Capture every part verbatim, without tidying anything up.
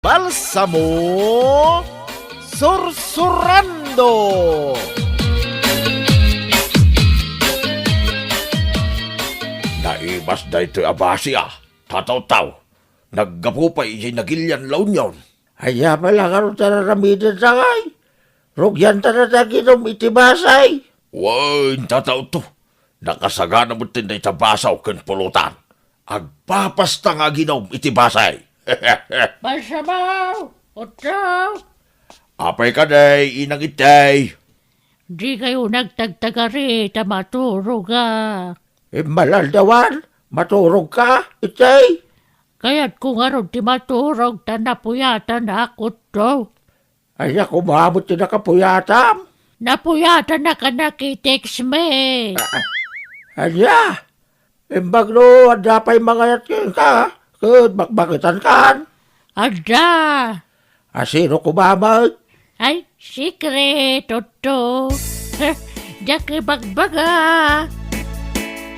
Balsamo Sursurando. Naimas daytoy a basi a, Tataw-taw. Naggapu pay idiay nagilian La Union. Ania pay la ngarud ti ar-aramidenta ngay? Rugianta dayta aginum iti basi. Wen, Tataw-taw. Nakasagana metten dayta basi ken pulutan. Agpapasta nga aginum iti basi. Balsamo, Utto. Apay kadi, Inang Itay? Dikayo nagtagtagari ta maturogak. Immalaldawan, maturogka, Itay? Kayatko ngarud ti maturog ta napuyatanak, Utto. Ania koma met ti nakapuyatam? Napuyatanak a nakitext met. Ah, ah. Ania? Imbag no adda pay mangayat kenka, ket bakbaketankan. Adda. A, sino koma met? Ay, secret, Utto. Diak ibagbaga.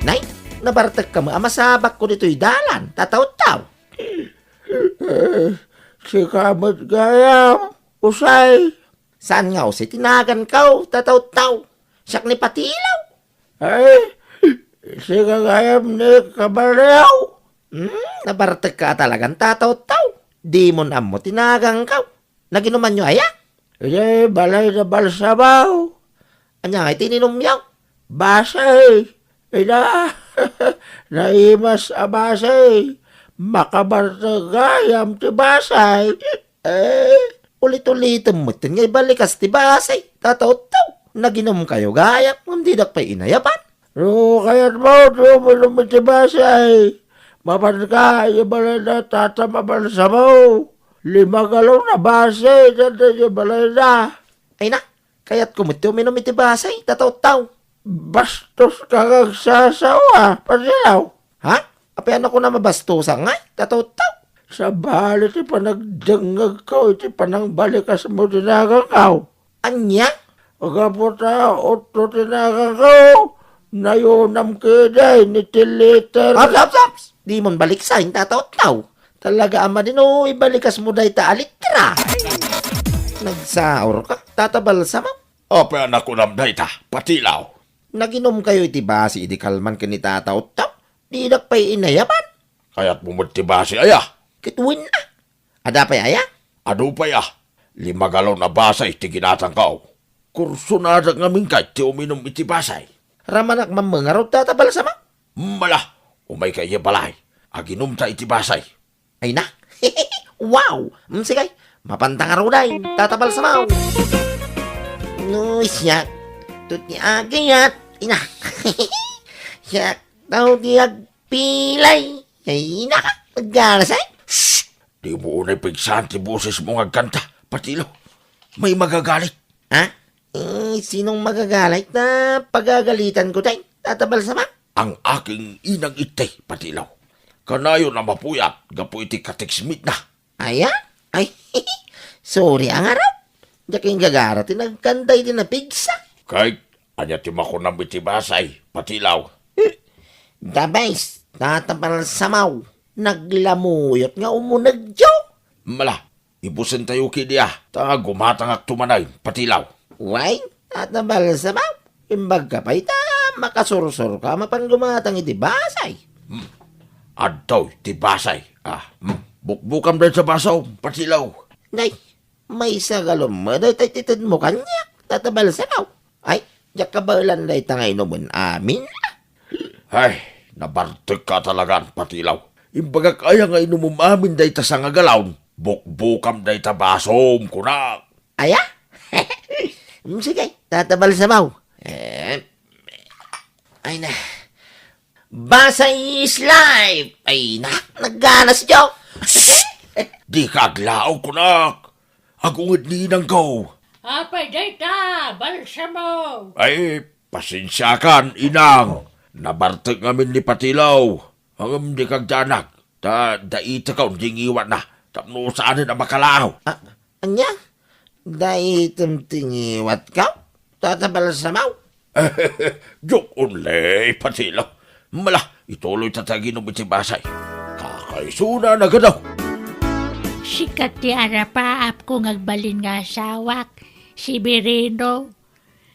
Nay, nabartekka met a masabakko ditoy dalan, Tataw-taw. Eh, sika met gayam, Usay. Saan nga Usay ti naganko, Tataw-taw? Siak ni Patilaw. Ay, sika gayam ni Kabaryaw. Hmm, nabartekka a talagan, Tataw-taw. Dimon ammo ti naganko. Naginumanyo aya? Idiay balay da Balsamo. Ania ngay ti ininumyo? Basi. Ina, naimas a basi. Makabartek gayam ti basi. Eh, ulit-ulitem metten nga ibalikas ti basi, Tataw-taw. Naginumkayo gayam, ngem didak pay inayaban. No kayatmo ti uminum iti basi, mapanka idiay balay da Tata Mabalsamo. Lima galon a basi ti adda idiay balay da. Ay na, kayatko met ti uminum iti basi, Tataw-taw. Bastoska nga agsasawa, Patilaw. Ha? Apay a kunam a bastosak ngay, Tataw-taw? Sabali ti panagdengngegko iti panangbalikasmo ti naganko. Ania? Gapu ta Utto ti naganko, nayonam ketdi ni ti letter. Aps, aps, aps! Dimon baliksaen, Tataw-taw. Talaga a madi no ibalikasmo dayta a letra. Nagsaurka, Tata Balsamo. Apay a kunam dayta, Patilaw? Naginumkayo iti basi idi kalman ken ni Tataw-taw. Didak pay inayaban. Kayatmo met ti basi aya? Ket wen a. Adda pay aya? Adu pay a. Lima galon a basi ti ginatangko. Kursonadak ngamin kay ti uminum iti basi. Ramanak man ngarud, Tata Balsamo. Mala, umayka idiay balay. Aginumta iti basi. Ay na. Wow! Mm, sige. Mapanta ngaruden, Tata Balsamo. No, siak. Iti agayat. Ina. Siak daw ti agpilay. Ay, naka. Agganas, ay. Shh! Dimo unay pigsaan ti bosesmo nga agkanta, Patilaw. May magagalit. Ha? Eh, sinong magagalit ta pagagalitanko, tay? Tata Balsamo? Ang aking inang itay, Patilaw. Kanayon a mapuyat gapu iti katext metna. Aya? Ay, sorry a ngarud. Diak inggagara ti nagkanta iti napigsa. Kay, ania ti makunam iti basi, Patilaw? Dabes, Tata Balsamo. Naglamuyot nga umunegyo. Mala, ibusentayo ketdi a, ta gumatangakto manen, Patilaw. Wen, Tata Balsamo, imbagka pay ta makasursurka a mapan gumatang iti basi. Hmm. Adtoy ti basi. Ah, hmm. Bukbukam dayta basom, Patilaw. Nay, maysa galon met dayta ti tedmo kaniak, Tata Balsamo. Ay, diak kabaelan dayta nga inumen amin. Ay, nabartekka talagan, Patilaw. Imbagak aya nga inumem amin dayta sanga galon? Bukbukam dayta basom, kunak. Aya? Mm, sige, Tata Balsamo. Eh, ay na. Basi is life! Ay na, nagganas, Joe! Dika aglaog, kunak. Agunged ni inangko. Apay dayta, Balsamo? Ay, pasensiakan, inang. Nabartek ngamin ni Patilaw. Ngem dika agdanag, ta daitekon ti ngiwatna, tapno saanen a makalaog. Ah, ania? Daitem ti ngiwatko? Tata Balsamo? Joke only, Patilaw. Mala, ituloyta ti aginum iti basi. Kakaisuna a nagadaw. Sika ti arapaapko nga agbalin nga asawak, Severino.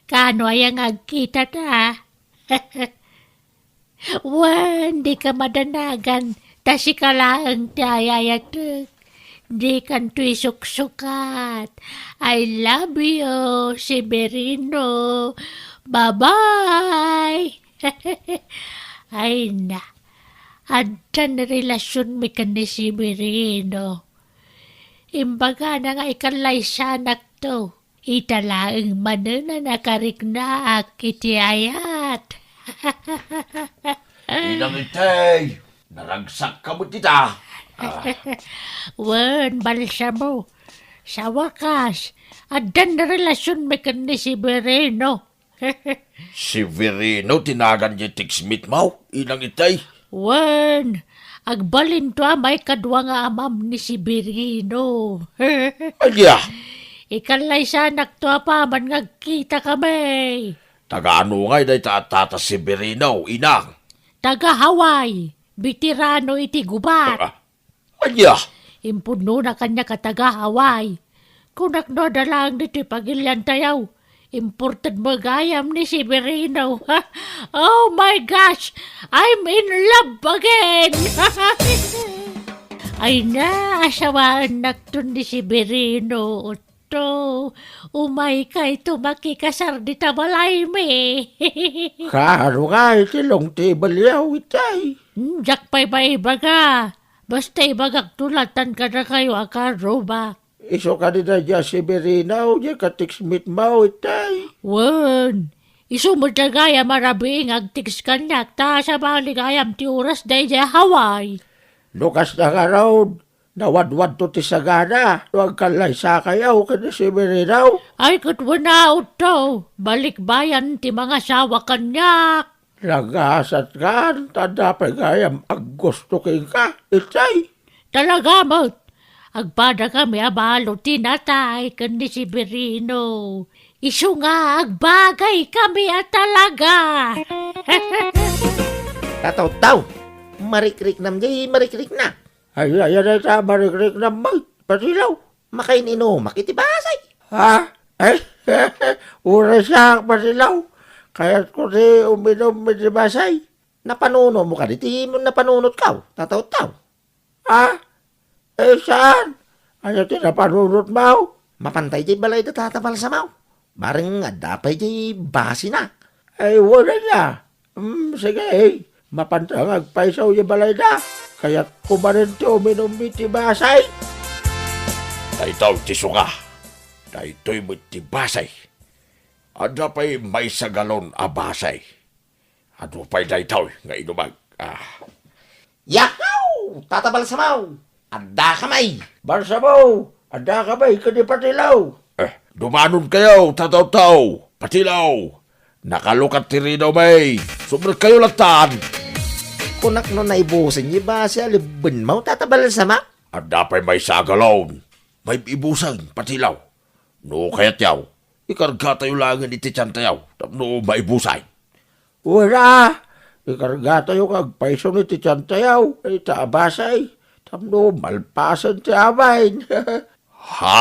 Kaano aya nga agkitata? Wen, dika madanagan, ta sika laeng ti ayayatek. Dikanto isuksukat. I love you, Severino. Bye-bye. Ay na, adda ni relasionmi ken ni Severino. Imbagana nga ikallaysanakto. Ita laeng manen a nakariknaak iti ayat. Inang Itay, naragsakka met ita. Ah. Wen, balsamo. Sa wakas, addan relasionmi ken ni Severino. Severino ti nagan diay text mate-mo, Inang Itay? Wen, agbalinto a maikadua nga amam ni Severino. Ania? Ikallaysanakto apaman nga agkitakami. Taga ania ngay dayta a tata Severino, Inang? Taga Hawaii, beterano iti gubat. Ah, ania? Impudnona kaniak a taga Hawaii. Kunak no adda laeng ditoy pagiliantayo. Imported mo gayam ni Severino. Oh my gosh! I'm in love again! Ay na, asawaennakton ni Severino. Otto, umaykayto makikasar dita balaymi. Kaaro nga iti long table yaw, itay. Hmm, diak pay maibaga. Basta ibagakto latan kadakayo a karubak. Isu kadi daydiay a Severino, diay ka-text mate-mo, itay? Wen, isu met gayam a rabii nga ag-text kaniak, ta sabali gayam ti oras daydiay Hawaii. No kasta ngarud, nawadwadto ti sagana no agkallaysakayo ken ni Severino. Ay, ket wen a, Otto, balikbayan ti mangasawa kaniak. Nagasatkan, ta adda pay gayam aggusto kenka, itay. Talaga met, agpadakami a balo ti natay ken ni Severino. Isu nga agbagaykami a talaga. Tataw-taw, marikriknam diay marikrikna. Ay, ay, ay, ay, ta, marikriknam met, Patilaw. Makain-inumak iti basay. Ha? Ay, uray siak, Patilaw. Kayatko ti uminum iti basay. Napanunomo kadi ti napanunotko, Tataw-taw? Ha? Eh, saan? Ania ti napanunotmo? Mapantay diay balay da Tata Balsamo. Bareng adda pay diay basina. Ay, wen aya. Hmm, sige, eh. Mapanta nga agpayso diay balayda. Kayatko manen ti uminum iti basay. Daytoy ti suka. Daytoy met ti basay. Adda pay maysa galon a basay. Adu pay daytoy nga inumag. Ah. Yahaw! Tata Balsamo! Addakami! Balsamo! Addakami ken ni Patilaw! Eh, dumanonkayo, Tataw-taw! Patilaw! Nakalukat ti rinawmi! Sumrekkayo lattan! Kunak no naibusen diay basi a lebbenmo, Tata Balsamo? Adda pay maysa a galon. Maibusen, Patilaw. No kayatyo, ikargatayo laengen iti tiantayo tapno maibusen. Wen a, ikargatayo nga agpayson iti tiantayo, ita a basay, tapno malpasen ti amin. Ha?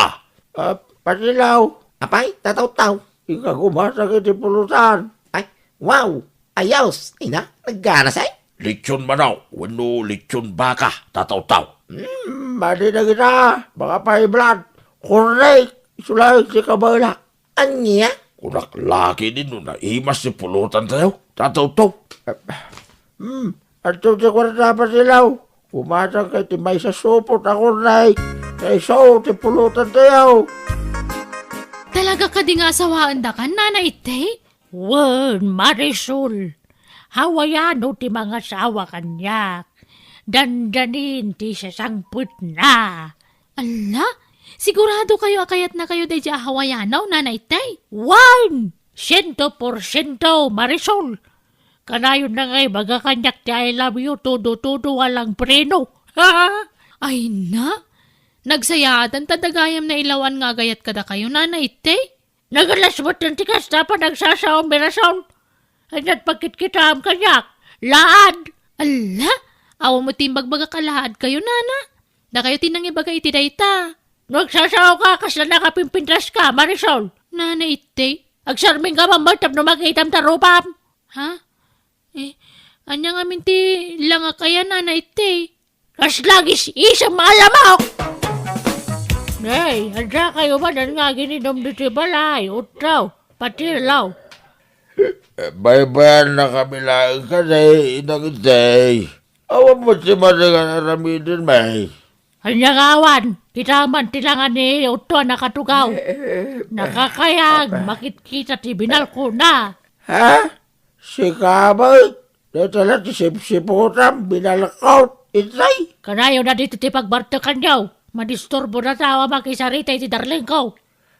Ah, Patilaw. Apay, Tataw-taw? Ika gumatang iti pulutan. Ay, wow! Ayos! Ay na, nagganasay? Lechon manok wenno lechon baka, Tataw-taw? Hmm, madi dagita, baka pay blood. Correct! Isu laeng ti kabaelak. Ania? Kunak la ketdi no naimas ti pulutantayo, Tataw-taw. Hmm, adto ti kuarta, Patilaw. Gumatangka iti maysa supot a correct. Ta isu ti pulutantayo. Talaga kadi nga asawaendakan, Nana Itay? Wen, Marisol, Hawaiano ti mangasawa kaniak. Dandanin ti sasangpetna. Alla, siguradokayo a kayatnakayo daydiay a Hawaiano, Nana Itay? Wen, siento porsiento, Marisol. Kanayonna nga ibaga kaniak ti I love you, todo-todo, walang preno. Ay na, nagsayaatan ta dagayam nailaw-an nga agayat kadakayo, Nana Itay. Nagalasbeten ti kasta a panagsasaom, Marisol. Ania ti pagkitkitaem kaniak? Laad! Alla! Awan met ti imbagbagak a laadkayo, nana. Dakayo ti nangibaga iti dayta. No agsasaoka, kasla nakapimpintas ka, Marisol. Nana Ittey, agsarming ka man met tapno makitam ta rupam. Ha? Eh, ania ngamin ti langak aya, Nana Ittey? Kasla gis-isem a lamok! Nay, adda kayo man nga aginidom ditoy balay, utraw, patilaw. Baybayanna kami laeng kadi, Inang Ittey. Awan met ti madi nga aramiden, may. Ania nga awan? Kita man ti langa ni Utto a nakatugaw. Nakakayag, makitkita ti binalkona. Ha? Sika met? Dayta la ti sipsiputam, binalkot, itay. Kanayon a ditoy ti pagbartekanyo. Madisturbo na ta a makisarita iti darlingko.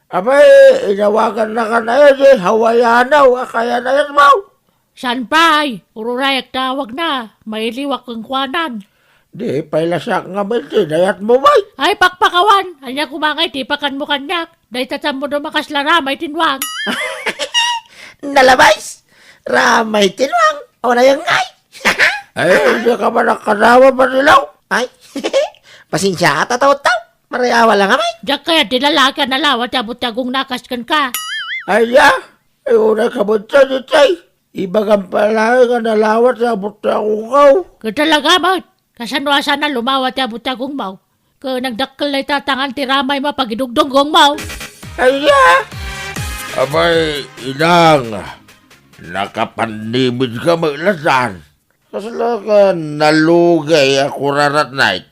Abay, inawagannaka na idi Hawaiano a kayanayatmo. Saan pay? Ururayak ta awagna. Mailiwak kenkuanan. Di pay la siak nga met ti dayatmo, bay. Ay, pakpakawan! Ania koma ngay ti ipakanmo kaniak? Dayta tammo no makasla ramay ti nuang. Nalabas! Ramay ti nuang! Awan a yangay! Ay, di ka man nakadawa, Marilaw? Ay, pasensia, tataw-taw. Marayawa lang, amay. Diak kayat ti lalaki a nalawa ti abut ti agongna kas kenka. Ay, ya! Ay, unay ka met, itay. Ibagam pay laeng a nalawa ti abut ti agongko. Ket talaga met, kasano a saan a lumawa ti abut ti agongmo? Ket nagdakkel dayta tangan ti ramaymo a pagidugdunggongmo. Aya! Abay, inang, nakapannimid ka met laeng. Kasla ka nalugay a kurarat night.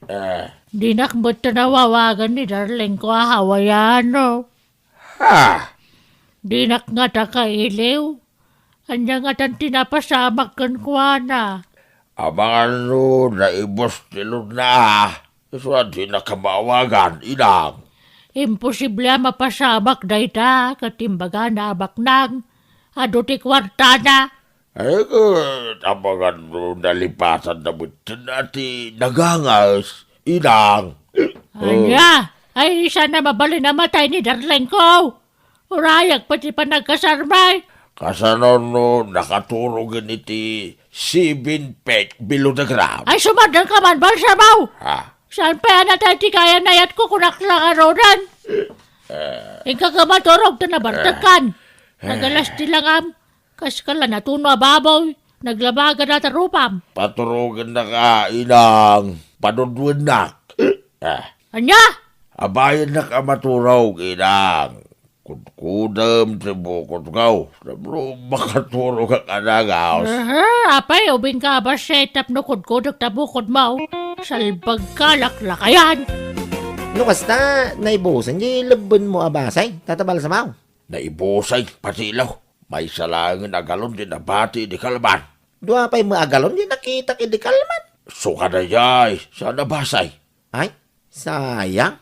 Eh. Dinak met ta nawawagan ni darlingko a Hawaiano. Ha? Dinak ngata kailiw. Ania ngatan ti napasamak kenkuana? Amangan no naibus ti luna. Isu a dinak mawagan, inang. Imposible a mapasamak dayta, ket imbagana a baknang. Adu ti kuartana. Ay, ket amangan no nalipatanna metten a ti nagangas, inang. Ania? Ay, saan a mabalin a matay ni darlingko? Urayak pay ti panagkasarmay. Kasano no nakaturogen iti seven feet below the ground? Ay, sumardenka man, balsamo! Ha? Saan pay a natay ti kayanayatko, kunak la ngaruden? Eh. Inka ka maturog ta nabartekkan. Eh. Nagalas ti langam. Kas kala natuno a baboy, naglabaga data rupam. Paturogennaka, inang, padudwennak. Ah. Ania? Abayennak a maturog, inang. Kudkudem ti bukodko. Tapno makaturogak a nagaus. Aha, apay, ubingka a bassit tapno kudkodek ta bukodmo. Salbagka laklakayan. No kasta, naibusen ti lebbenmo a basay, Tata Balsamo? Naibusen, patilaw. Maysa laengen a galon ti nabati idi kalman. Dua pay met a galon ti nakitak idi kalman. Isu kadayay, saan a basay. Ay, sayang.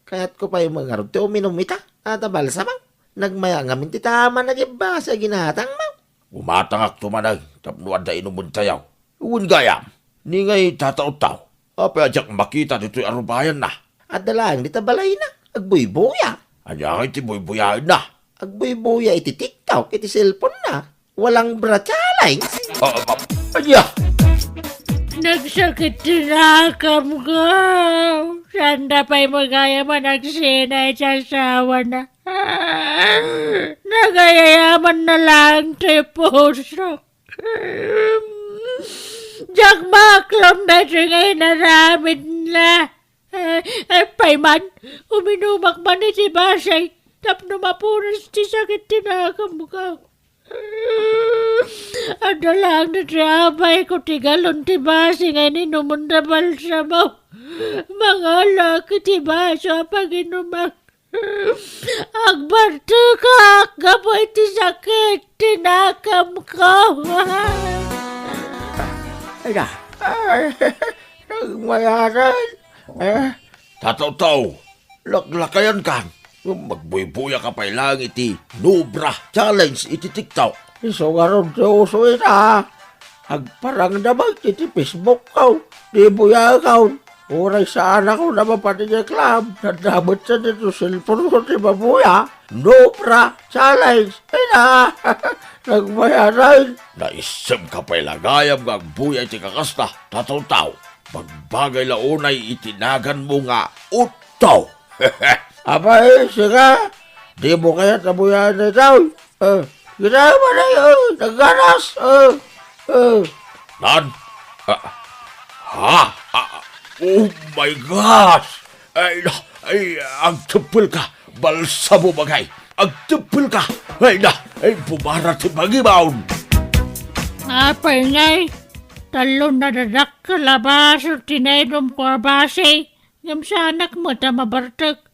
Kayatko pay met ngarud ti uminum ita, Tata Balsamo. Nagmaya ngamin ti tama nagibbasi a ginatangmo. Gumatangakto manen tapno adda inumentayo. Wen gayam, ni ngay tataotaw. Apay a diak makita ditoy arubayanna? Adda laeng dita balayna, agbuybuya. Ania ngay ti buybuyaenna? Agbuybuya iti TikTok iti cellphone-na. Walang bra challenge. Ah, ah, ania? Nagsakit ti nakamko. Sanda pay met gayam a nagsina iti asawana. Nagayayamanna laeng ti pusok. Diak maaklom daytoy nga inaramidna. Eh, eh, pay man, uminumak man iti basay tapno mapunas ti sakit ti nakamko. Adda laeng daytoy a abayko ti galon ti basi nga ininumon da Balsamo. Mangalak iti baso a paginumak. Agbartekak gapu iti sakit ti nakamko. Ay na. Ay, nagmayaran. Eh? Tataotaw, laklakayankan. Ngem agbuybuya ka pay laeng iti Nubra Challenge iti TikTok. Isu ngarud ti uso ita. Agparangda met iti Facebook-ko. Di buyaekon. Uray saanakon a mapan idiay club, nadametsek ditoy cellphone-ko ti mabuya. Nubra Challenge! Ay na! Nagmayaran! Naissemka pay la gayam nga agbuya iti kakasta, Tataotaw. Pagbagay la unay iti naganmo nga utto. Apay, sika? Dimo kayat a buyaen daytoy? Eh, ginawa na, eh, nagganas, eh, eh. Nan? Ah, ha? Ah, oh my gosh! Ay, na, ay, agteppel ka, Balsamo, bagay. Agteppel ka. Ay, na, ay, bumara ti bangibon. Apay ngay, tallo nadadakkel a baso ti nainumko a basi, ngem saanak met a mabartek.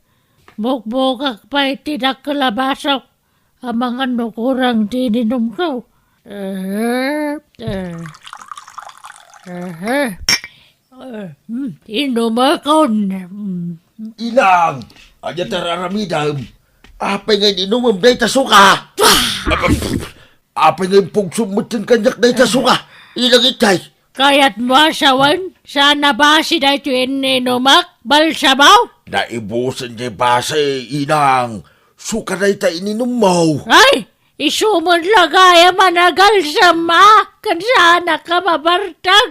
Bukbukak pay ti dakkel a basok. Amangan no kurang ti ininumko. Eh, eh, eh, eh, hmm, inumekon. Hmm. Inang, ania ti ar-aramidem? Apay nga ininumem dayta suka? Apay nga impugsom metten kaniak dayta suka? Inang itay. Kayatmo a sawen? Saan a basi daytoy ininumek, Balsamo? Naibusen diay basi, Inang. Suka dayta ininummo. Ay, isu met la gayam a nagalsem a, ken saanak a mabartek.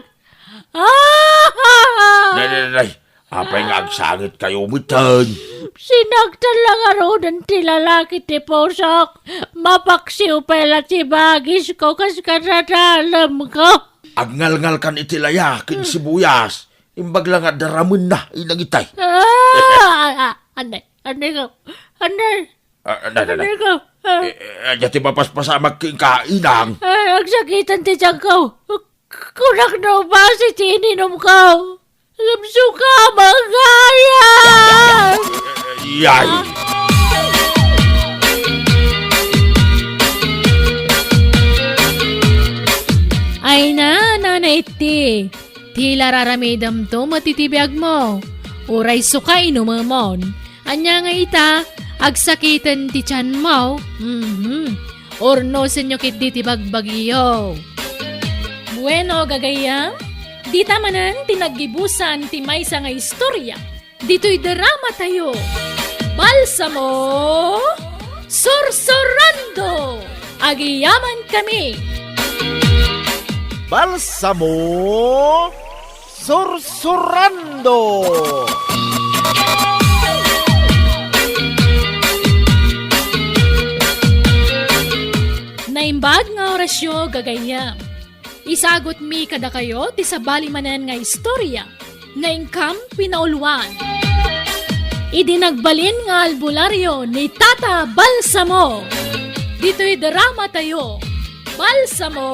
Ah! Nay, nay, nay, nay. Apay nga agsangitkayo metten? Sinagtan la ngaruden ti lalaki ti pusok. Mapaksiw pay la ti bagisko kas kadadalemko. Agngalngalkan iti laya ken sibuyas. Imbag la nga daramenna, Inang itay. Ah, ah, ah, anay, anay ko. Anay. Ah, anay, anay. Anay ko. Ah. Eh, eh, ania ti mapaspasamak kenka, Inang? Ay, agsakitan ti tiangko. Kunak no basi ti ininumko. Ngem suka, mangayab! Yay! Ay na, Nana Itti. Ti la ar-aramidemto met iti biagmo. Uray suka inumemon. Ania nga ita, agsakiten ti tianmo? Mhm. Urnosenyo ketdi ti bagbagiyo. Bueno, gagayyem, dita manen ti naggibusan ti maysa nga istoria ditoy dramatayo, Balsamo Sursurando. Agyamankami. Balsamo Sursurando. Naimbag nga orasyo, gagayyem. Isagutmi kadakayo ti sabali manen nga istoria nga inkam pinauluan. Idi nagbalin nga albularyo ni Tata Balsamo, ditoy dramatayo, Balsamo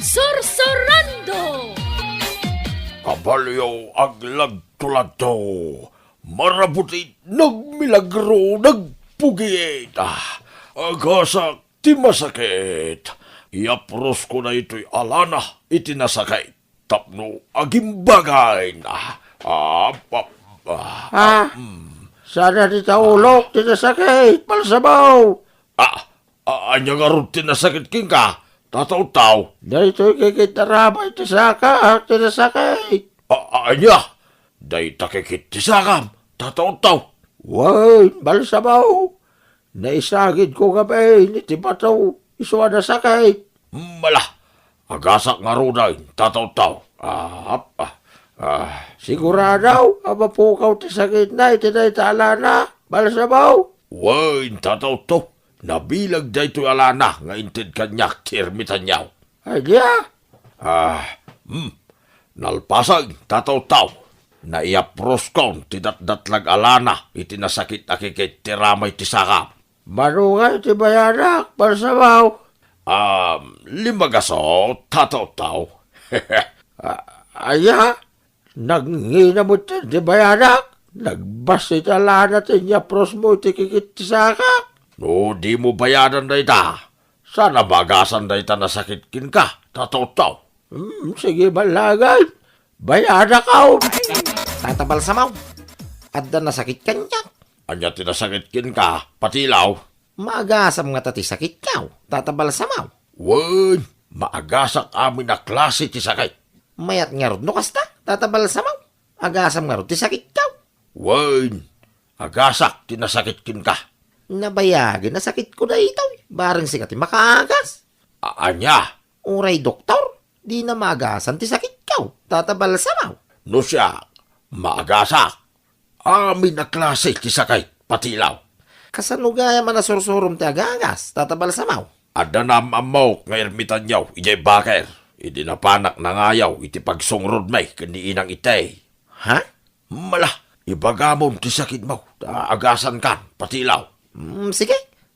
Sursurando! Kabalio, aglagtulagto, marabuti, nagmilagro, nagpugit. Ah, agasak ti masakit. Iyaprosko daytoy a lana iti nasakit tapno agimbagayen. Ah, ah, ah, ah, ah, mm. Saan a dita ulok ti nasakit, Balsamo? Ah, A-, ania ngarud ti nasakit kenka, Tata Uttaw? Daytoy kikit a ramay ti sakaak ti nasakit. A-, a-, ania? Dayta kikit ti sakam, Tata Uttaw? Wen, Balsamo. Naisagidko ngamin iti bato, isu a nasakit. Mala, agasak ngaruden, Tata Uttaw. Ah, ah, ah. Sigurado a mapukaw ti sakitna iti dayta a lana, Balsamo? Wen, Tata Uttaw. Nabileg daytoy a lana nga inted kaniak ti ermitanyo. Ania? Ah, hmm. Nalpasen, Tata Uttaw. Naiyaproskon ti datdatlag a lana iti nasakit a kikit ti ramay ti sakam. Mano ngay ti bayadak, Balsamo? Um, lima gaso, Tata Uttaw. Ah, aya? Nangina met ti bayadak? Nagbassit a lana ti inyaprosmo iti kikit ti sakak. No dimo bayadan dayta, saan a maagasan dayta nasakit kenka, Tata Uttaw. Hmm, sige, ballagen. Bayadak, aw. Tata Balsamo, adda nasakit kaniak. Ania ti nasakit kenka, Patilaw? Maagasam ngata ti sakitko, Tata Balsamo? Wen, maagasak amin a klase ti sakit. Mayat ngarud no kasta, Tata Balsamo? Agasam ngarud ti sakitko? Wen, agasak ti nasakit kenka. Nabayagen a sakitko daytoy, bareng sika ti makaagas. A-, ania? Uray doktor, dina maagasan ti sakitko. tikangkaw, Tata Balsamaw? No siak, maagasak. Amin a klase ti sakit, patilaw. Kasano gayam a nasursurom ti agagas, Tata Balsamaw? Adda naam-ammok nga ermitanyo idiay baker, idi napanak nangayaw iti pagsungrodmi ken ni Inang Itay. Ha? Mala, ibagamon ti sakitmo, ta agasankan, patilaw. Hmm, sige,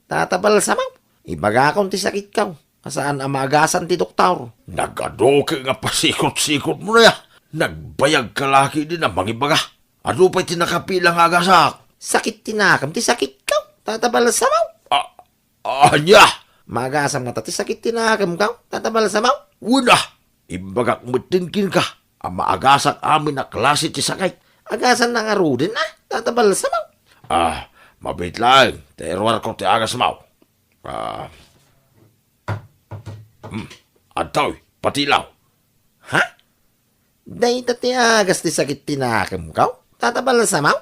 Tata Balsamaw. Ibagakon ti sakitkaw, a saan a maagasan ti doktor. Nagaduke nga pasikot-sikotmo na ya. Nagbayag ka la ketdin a mangibaga. Adu pay ti nakapila nga agasak. Sakit ti nakem ti sakitkaw, Tata Balsamaw. A-, ania? Maagasam ngata ti sakit ti nakemkaw, Tata Balsamaw? Wen a, imbagak metten kenka a maagasak amin a klase ti sakit. Agasanna ngaruden a, Tata Balsamaw? Ah, mabiit laeng, ta iruarko ti agasmo. Ah, hmm, adtoy, patilaw. Ha? Dayta ti agas ti sakit ti nakemkaw, Tata Balsamaw?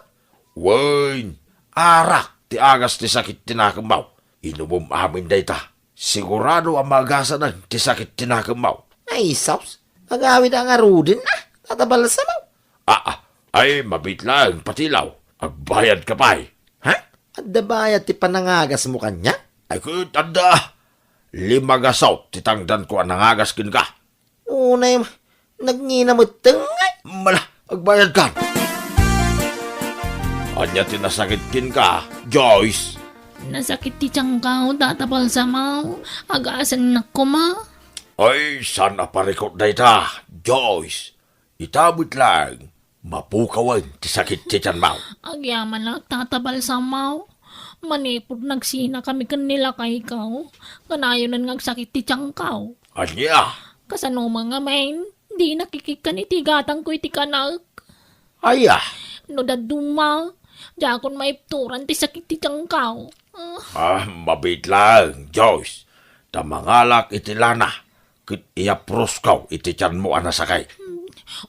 Wen, arak ti agas ti sakit ti nakemmo. Inumom amin dayta. Sigurado a maagasanen ti sakit ti nakemmo. Ay, sus, agawid a ngaruden a, Tata Balsamaw. Ah, ah, ay, mabiit laeng, patilaw. Agbayadka pay. Ha? Adda bayad ti panangagasmo kaniak? Ay, ket adda. Lima gasut ti tangdanko a nangagas kenka. Unay, nagngina metten ngay. Mala, agbayadkan. Ania ti nasakit kenka, Joyce? Nasakit ti tiangko, Tata Balsamaw. Agasannak koma. Ay, saan a parikut dayta, Joyce? Ita met laeng, mapukawen ti sakit ti tianmo. Agyamanak, Tata Balsamaw. Manipud nagsinakami ken ni lakayko, kanayonen nga agsakit ti tiangko. Ania? Kasano man ngamin, di nakikikkan iti gatangko iti kanek. Aya? No dadduma, diakon maipturan ti sakit ti tiangko. Ah. Ah, mabiit laeng, Joyce. Ta mangalak iti lana, ket iyaprosko iti tianmo a nasakit.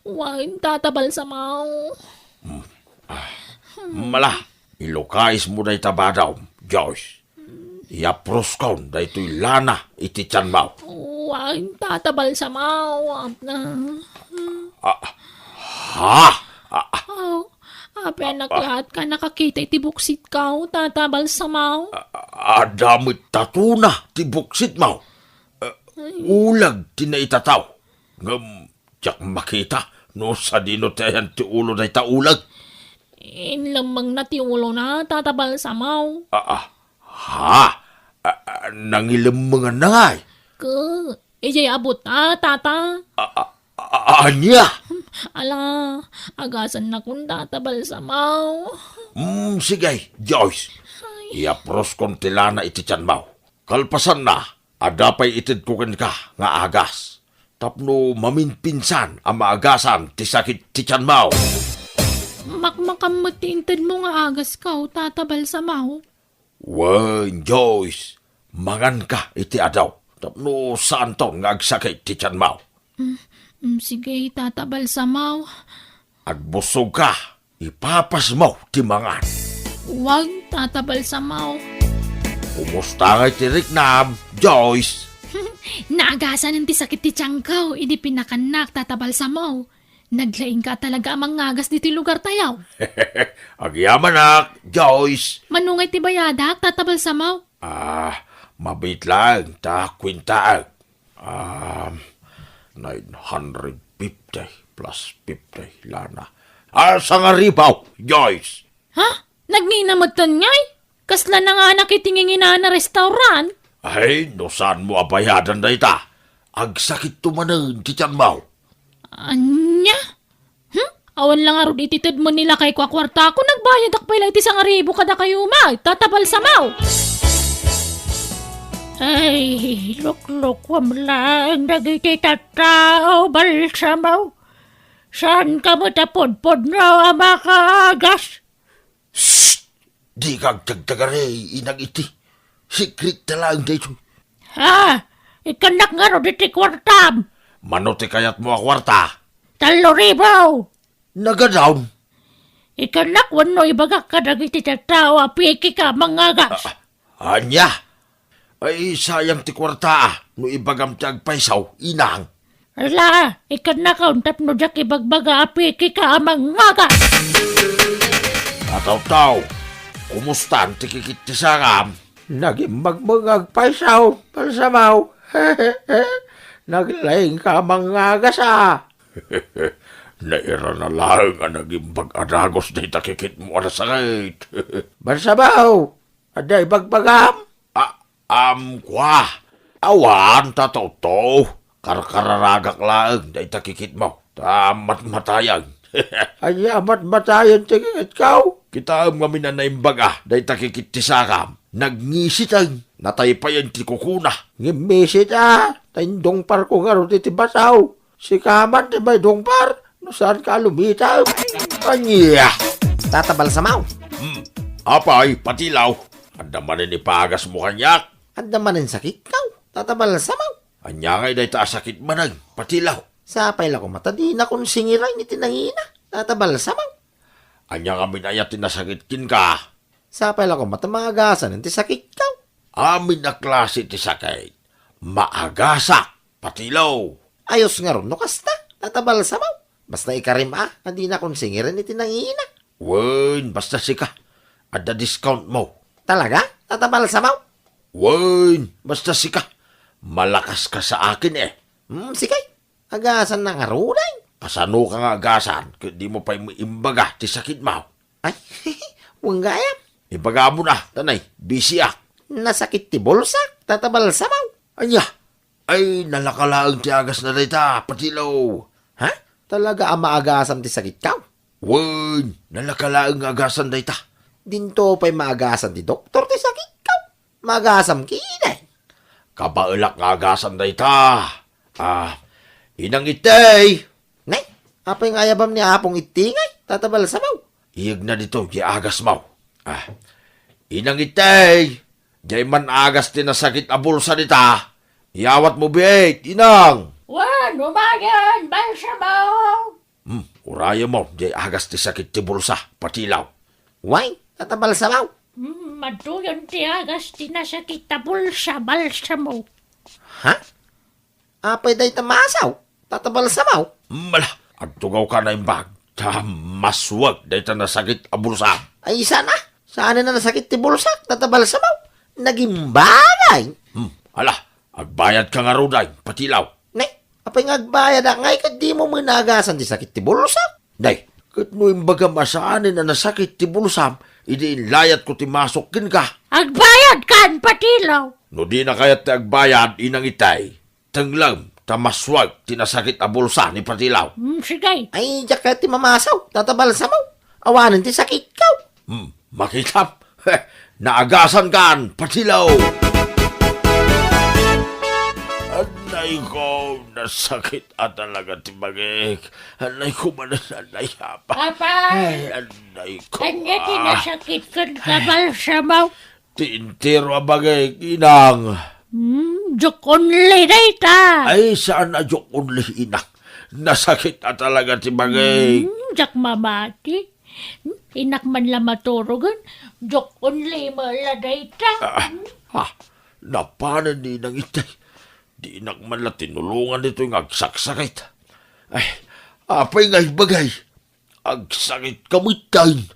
Wen, Tata Balsamaw. Hmm. Ah. Mala, ilukaismo dayta badom, Joyce. Iyaproskon daytoy lana iti tianmo. Wen, Tata Balsamaw. Ah, ha? Ah, ah. Aw, apay a nakiat ka nakakita iti buksitko, Tata Balsamaw? Ah, adda met tatuna ti buksitmo. Ah, uleg ti naitataw. Ngem diak makita no sadino ti ayan ti ulo dayta uleg. Inlemmengna ti ulona, Tata Balsamaw. Ah, ah. Ha? Ah, ah, nangilemmenganna ngay? Ket, idiay abut a, Tata. Ah, ah, ah, ania? Ala, agasannakon, Tata Balsamaw. Mm, sige, Joyce. Ay. Iyaproskon ti lana iti tianmo. Kalpasanna, adda pay itedko kenka nga agas. Tapno maminpinsan a maagasan ti sakit ti tianmo. Makmakam met ti intedmo nga agasko, Tata Balsamaw. Wen, Joyce, manganka iti adu tapno saanton nga agsakit ti tianmo. Mm, mm, sige, Tata Balsamaw. Agbussogka, ipapasmo ti mangan. Wen, Tata Balsamaw. Kumusta ngay ti riknam, Joyce? Naagasanen ti sakit ti tiangko idi pinakannak, Tata Balsamaw. Naglaingka talaga a mangagas ditoy lugartayo. Agyamanak, Joyce. Mano ngay ti bayadak, Tata Balsamaw? Ah, mabiit laeng ta kuentaek. Ah, nine hundred fifty plus fifty lana. Ah, sangaribu, Joyce. Ha? Nagngina metten ngay? Kasla nanganak iti nginginana restaurant? Ay, no saanmo a bayadan dayta, agsakitto manen ti tianmo. Ania? Hmm? Awan la ngarud iti tedmen ni lakayko a kuartako, nagbayadak pay la iti sangaribu kadakayo met, Tata Balsamaw. Ay, luklukuam laeng dagiti tattao, Balsamaw. Saanka met a pudpudno a makaagas? Shh! Dika agtagtagari, inang iti. Secret ta laeng daytoy. Ha? Ikkannak ngarud iti kuartam. Mano ti kayatmo a kuarta? Tallo ribu. Nagadaw. Ikkannak wenno ibagak kadagiti tattao a pekeka a mangagas. Ah, ania? Ay, sayang ti kuarta, ah, no ibagam ti agpayso, inang. Ala, ikannakon tapno diak ibagbaga a pekeka a mangngaga. Atawtaw, kumustan ti kikit ti sakam? Nagimbag met nga agpaysaw, Balsamaw. Naglaingka a mangngagas a. Nairana laeng a nagimbag a dagus dayta kikitmo a nasakit. Balsamaw, adda ibagbagam? A-, am, kua. Awan, Tatawtaw. Karkararagak laeng dayta kikitmo. Ta matmatayen. Ania a matmatayen ti kikitko? Kitaem ngamin a naimbaga dayta kikit ti sakam. Nagngisitan. Nataypayen ti kukuna. Ngimmisit a, ta indungparko ngarud iti basaw. Sika man ti maidungpar, no saanka a lumitem. Ania? Tata Balsamaw. Hmm. Apay, Patilaw? Adda manen ipagasmo kaniak? Adda manen sakitko, Tata Balsamaw. Ania ngay dayta a sakit manen, Patilaw? Sapay la koma ta dinakon singiren iti nangina, Tata Balsamaw. Ania ngamin aya ti nasakit kenka? Sapay la koma ta maagasan ti sakitko. Amin a klase ti sakit, maagasak, Patilaw. Ayos ngarud no kasta, Tata Balsamaw. Basta ikarim a, a dinakon singiren iti nangina. Wen, basta sika. Adda discountmo. Talaga, Tata Balsamaw? Wen, basta sika. Malakaska sa akin, e. Hmm, sige. Agasannak ngaruden. Kasanoka nga agasan ket dimo pay imbaga ti sakitmo? Ay, wen gayam. Ibagamon a, ta nay, busyak. Nasakit ti bulsak, Tata Balsamaw. Ania? Ay, nalaka laeng ti agasna dayta, Patilaw. Ha? Talaga a maagasam ti sakitko? Wen, nalaka laeng nga agasan dayta. Dinto pay maagasan ti doktor ti sakitko. Maagasam ketdin. Kabaelak nga agasan dayta. A, Inang Itey! Nay, apay nga ayabam ni Apong Itey ngay, Tata Balsamaw? Iyegna ditoy diay agasmo. A, Inang Itey! Diay man agas ti nasakit a bulsa dita. Iyawatmo biit, Inang! Wen, umagen, Balsamaw! Hmm, urayemmo, diay agas ti sakit ti bulsa, Patilaw. Wen, Tata Balsamaw. Hmm, adtoyen ti agas ti nasakit a bulsa, Balsamaw. Ha? Apay dayta masaw, Tata Balsamaw? Hmm, ala, agtugawka a naimbag, ta maswek dayta nasakit a bulsa. Ay, saan a? Saanen a nasakit ti bulsak, Tata Balsamaw? Nagimbagay. Hmm, ala, agbayadka ngaruden, Patilaw. Ne, apay nga agbayadak ngay ket dimo met agasan ti sakit ti bulsak? Nay, ket no imbagam a saanen a nasakit ti bulsam, idi inlayatko ti masok kenka. Agbayadkan, Patilaw! No dina kayat ti agbayad, Inang Itey, tenglem ta maswek ti nasakit a bulsa ni Patilaw. Hmm, sige. Ay, diak kayat ti mamasaw, Tata Balsamaw. Awanen ti sakitko. Hmm, makitam. Naagasankan, Patilaw! Anay ko, nasakit a talaga ti bagik. Anay ko manen, anay, apa. Apay! Ay, anay ko, ania ti ah. Nasakit kenka, Balsamaw? Ti entero a bagik, Inang. Hmm, joke only dayta. Ay, saan a joke only, Inang. Nasakit a talaga ti bagik. Hmm, diak mamati. Hmm, innak man la maturogen, joke only met la dayta. Ah, ah, napanen ni Inang Itey. Dinak man la tinulongan ditoy nga agsaksakit. Ay, apay nga imbagay? Agsakitka metten.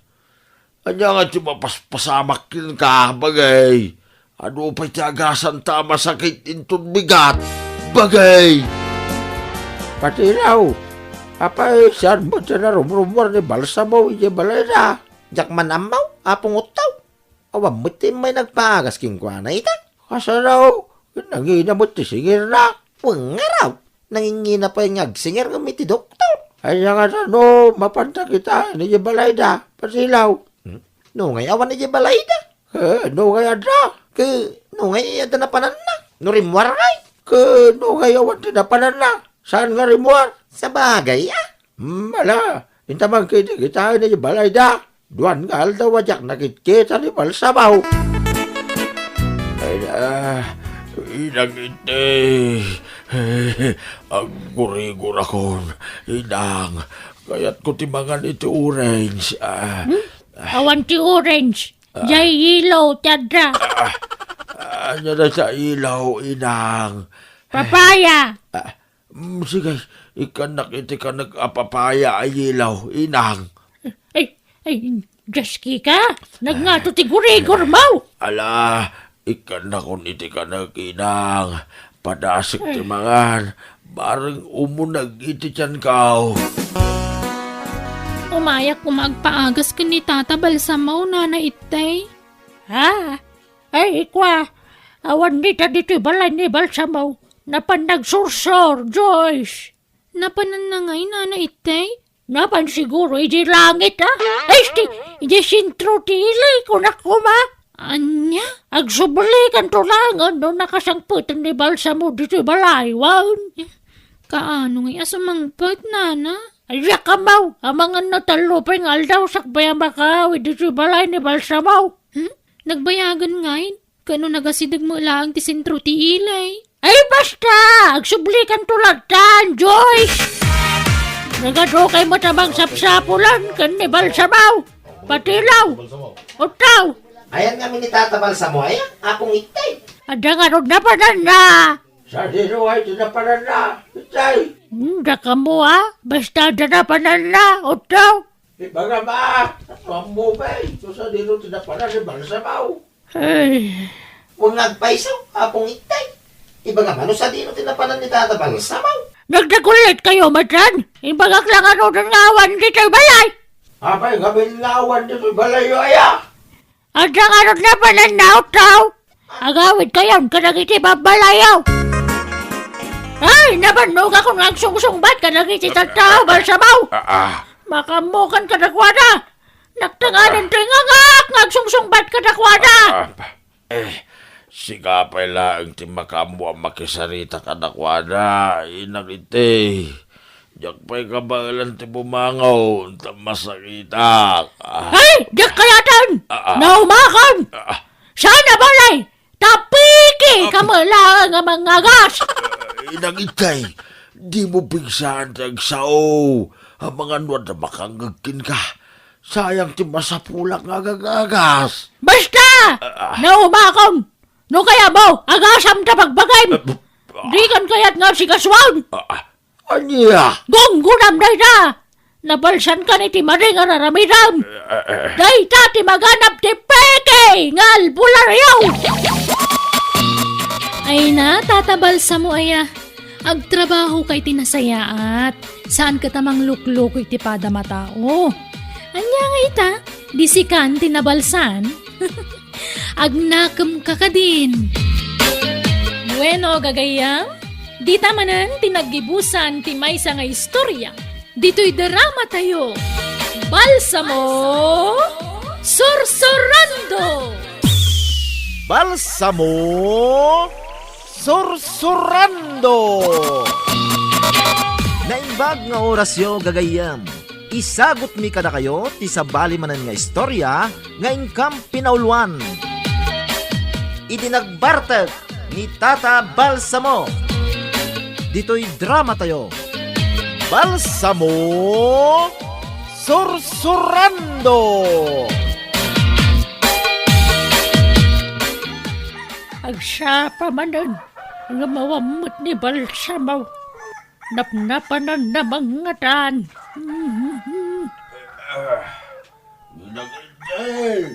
Ania nga ti mapaspasamak kenka, bagay? Adu pay ti agasanta a masakit inton bigat, bagay? Patilaw, apay saan met a narumrumuar ni Balsamo idiay balayda? Diak man ammo, Apo Ngutto. Awan met ti immay nagpaagas kenkuana ita. Kasano? Nangina met ti singirna. Wen ngarud, nangingina pay nga agsinger ngem iti doktor. Ania ngata no mapanta kitaen idiay balayda, Patilaw? Hmm? No ngay awan idiay balayda? Eh, no ngay adda? Ke, no ngay adda napananna? No rimmuar ngay? Ke, no ngay awan ti napananna? Saan nga rimmuar? Sabagay, a. Hmm, ala, inta man ketdi kitaen idiay balayda. Duan nga aldaw a diak nakitkita ni Balsamo. Ay, ah, Inang Itey. Aggurigurakon, Inang. Kayatko ti mangan iti orange. Ah. Hmm? Awan ti orange. Ah. Diay yelo ti adda. Ah, ah, ania dayta yelo, Inang? Papaya. Ah, Mm, sige, ikkannak iti kanek a papaya a yelaw, inang. Ay, ay, Diyos ka, nagngato ti gurigor mo. Ala, ikkannakon iti kanek, inang. Padasek ti mangan, bareng umuneg iti tianko. Umayak koma agpaagas ken ni Tata Balsamo, Nana Ittay. Ha? Ay, ikwa, awan dita ditoy balay ni Balsamo. Napan nagsursor, Joyce. Napananna ngay, Nana Ittay? Napan siguro idiay langit, a? Ay, iti, idiay sentro ti ili, kunak koma. Ania? Agsublikanto laengen no nakasangpeten ni Balsamo ditoy balay, wen? Kaano ngay a sumangpet, Nana? Ay, diak ammo, amangan no tallo pay nga aldaw sakbay a makaawid ditoy balay ni Balsamo. Hmm? Nagbayagen ngay? Ken no nagasideg met laeng ti sentro ti ili? Ay, basta! Agsublikanto lattan, Joyce! Nagadu kay met a mangsapsapulan ken ni Balsamo. Patilaw! Utaw! Ayan nga ni Tata Balsamo, ay, Apong Ittay. Adda ngarud napananna. Sadino ay ti napananna, Ittay? Hmm, dakamo, a? Basta adda napananna, utaw! Ibagam a, no ammo pay, no sadino ti napanan ni Balsamo. Ay. Wen nga agpayso, Apong Ittay. Ibagam a, no sadino ti napanan ni Tata Balsamo. Nagdagullit kayo, matan? Ibagak la ngaruden nga awan ditoy balay. Apay nga amin nga awan ditoy balayyo, aya? Adda ngarud napananna, utaw. Agawid kayon kadagiti babbalayyo. Ay, nabannogakon nga agsungsungbat kadagiti tattao, Balsamo. Ah, ah. Makaammokan kadakuada. Naktanganen ti ngangak nga agsungsungbat kadakuada. Ah, ah. Eh, sika pay laeng ti makaammo a makisarita kadakuada, Inang Ittay. Diak pay kabaelan ti bumangon, ta masakitak. Ah. Ay, diak kayatan! Ah, ah. Naumakon! Ah, ah. Saan a balay? Tapiki ka met laeng a mangagas! Eh, Inang Ittay, dimo pigsaan ti agsao. Amangan no adda makangngeg kenka. Sayang ti masapulak nga agagas. Basta! Ah, ah. Naumakon! No kayatmo, agasam ta bagbagim! Ah, ah. Dikan kayat nga asigasuon! Ah, ah. Ania? Gunggonam dayta! Nabalsankan iti madi nga raramidem! Eh, eh, eh. Dayta ti maganab ti peke nga albularyo! Ay na, Tata Balsamo aya. Agtrabaho ka iti nasayaat. Saan ka ta manglukloko iti padam a tao. Ania nga ita? Di sikan ti nabalsan? Agnakem ka kadin. Bueno, gagayyem, dita manen ti naggibusan ti maysa nga istorya. Ditoy drama tayo, Balsamo Sursurando! Balsamo Sursurando! Naimbag nga orasyo, gagayyem. Isagutmi kadakayo ti sabali manen nga istorya nga inkam pinauluan. Idi nagbartek ni Tata Balsamo. Ditoy drama tayo, Balsamo Sursurando! Agsapa manen nga mawammet ni Balsamo. Napnapananna mangngatan. Nagitay.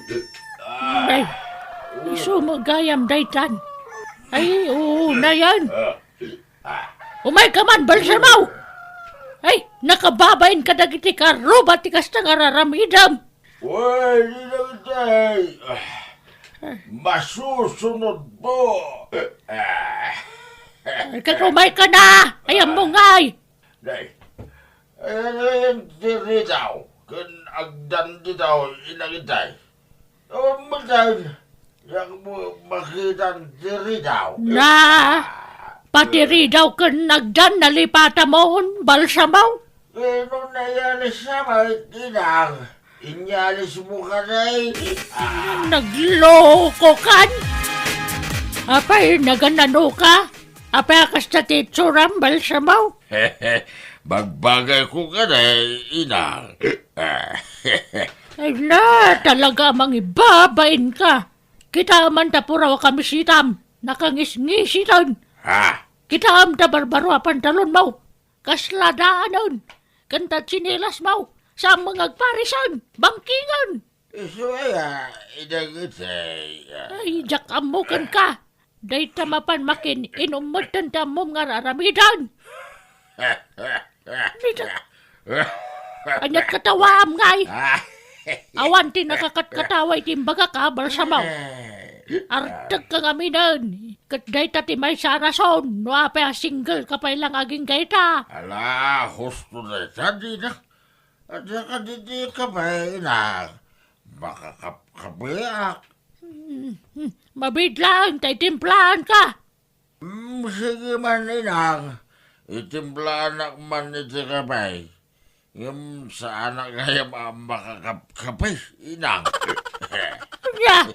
Ay, isu met gayam daytan. Ay, oo, nayan. Umayka man, Balsamo! Ay, nakababain kadagiti karuba ti kasta nga raramidem. Wen, Inang Itay, masusunod po. Ay, ket umayka na! Ay, ammo ngay! Nay, ay, ti ridaw, ken agdan ditaw, Inang Itay. Awan met, diak makitan ti ridaw. Na, pati ridaw ken agdan nalipatamon, Balsamo? Ket no naiyalis sa met, Inang, inyalismo kadi? Naglokokan? Apay, nagananoka? Apay a kasta ti itsuram, Balsamo? Bagbagayko kadi, Inang. Ay na, talaga a mangibabainka. Kita man ta puraw a kamisitam, nakangisngisitan. Ha? Kitaem ta barbaro a pantalonmo. Kasla daanen. Ken ta tsinelasmo. Saan met nga agparisen. Bangkingen. Isu aya, idagitay. Ay, diak ammo kenka. Dayta mapan makin-inum metten ti ammom nga ar-aramiden. Dayta. Ania't katawaam ngay? Awan ti nakakatkatawa iti imbagak a, Balsamo. Artegka ngaminen. Ket dayta ti maysa a rason no apay a single ka pay lang agingga ita. Ala, husto dayta, dina. Adda kadi ti kape, ina. Makakapkapeak. Hmm, hmm. Mabiit laeng ta itimplaanka. Hmm, sige man, inang. Itimplaan man iti kape. Ngem saanak gayam a makakapkape, inang. Ania?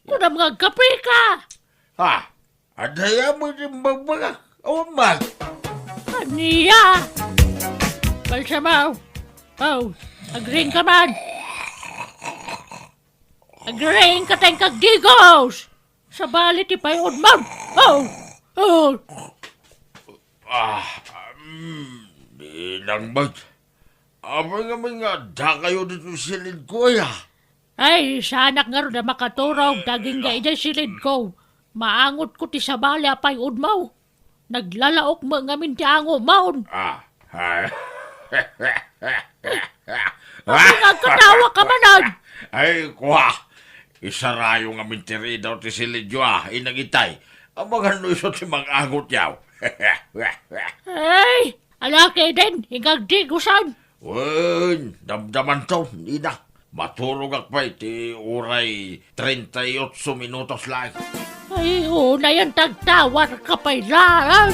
Kunam nga agkapeka. Ha? Adda aya met imbagbaga. Awan man. Ania? Balsamo. Oh, agriing ka man. Agriing ka ta inka agdigos. Sabali ti pay-udmo. Oh, oh. Ah, mm, di nang met. Apay ngamin nga adda kayo ditoy silidko, aya? Ay, saanak ngarud a makaturog ta agingga idiay silidko. Maangotko ti sabali a pay-udmo. Naglalaok met ngamin ti angomon. Ah, ay. Apay nga agkatawa ka manen? Ay, kua. Isarayo ngamin ti ridaw ti silidyo, a, inang itay. Amangan no isu ti mang-angotyo. Ay, ala ketdin, inka agdigosan. Wen, damdamanto, ina. Maturogak pay ti uray treinta y ocho minutos laeng. Ay, unayen ta agtawarka pay laeng.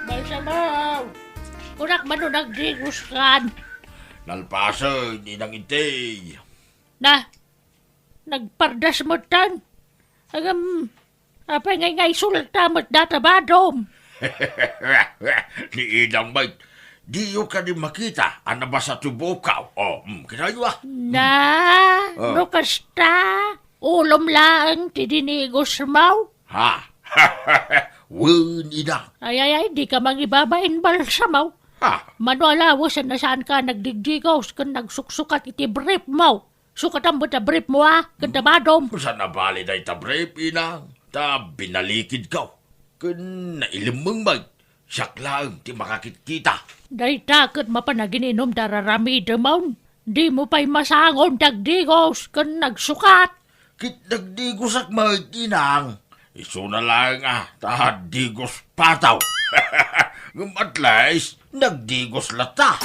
Balsamo, kunak man no nagdigoskan. Nalpasen, inang itay. Na, nagpardas metten. Agam, apay ngay nga isulta met data badom? Ni inang met, diyo kadi makita a nabasa ti buokko? Oh, mm, kitayo, a. Na, oh. No kasta, ulom laeng ti dinigosmo? Ha? Wen, ina. Ay, ay, ay, dika mangibabain, Balsamo. Ha? Mano a lawasen a saanka nagdigdigos ken nagsuksukat iti briefmo? Sukatam met a briefmo, a, ken ta badom. Saan a bali dayta brief, inang, ta binalikidko. Ken nailemmeng met, siak laeng ti makakitkita. Dayta ket mapan a gin-inum ta ar-aramidemon. Dimo pay masangon ti agdigos ken nagsukat. Ket nagdigosak met, inang. Isuna laeng a ta digos pataw. Ngem at least, nagdigos latta.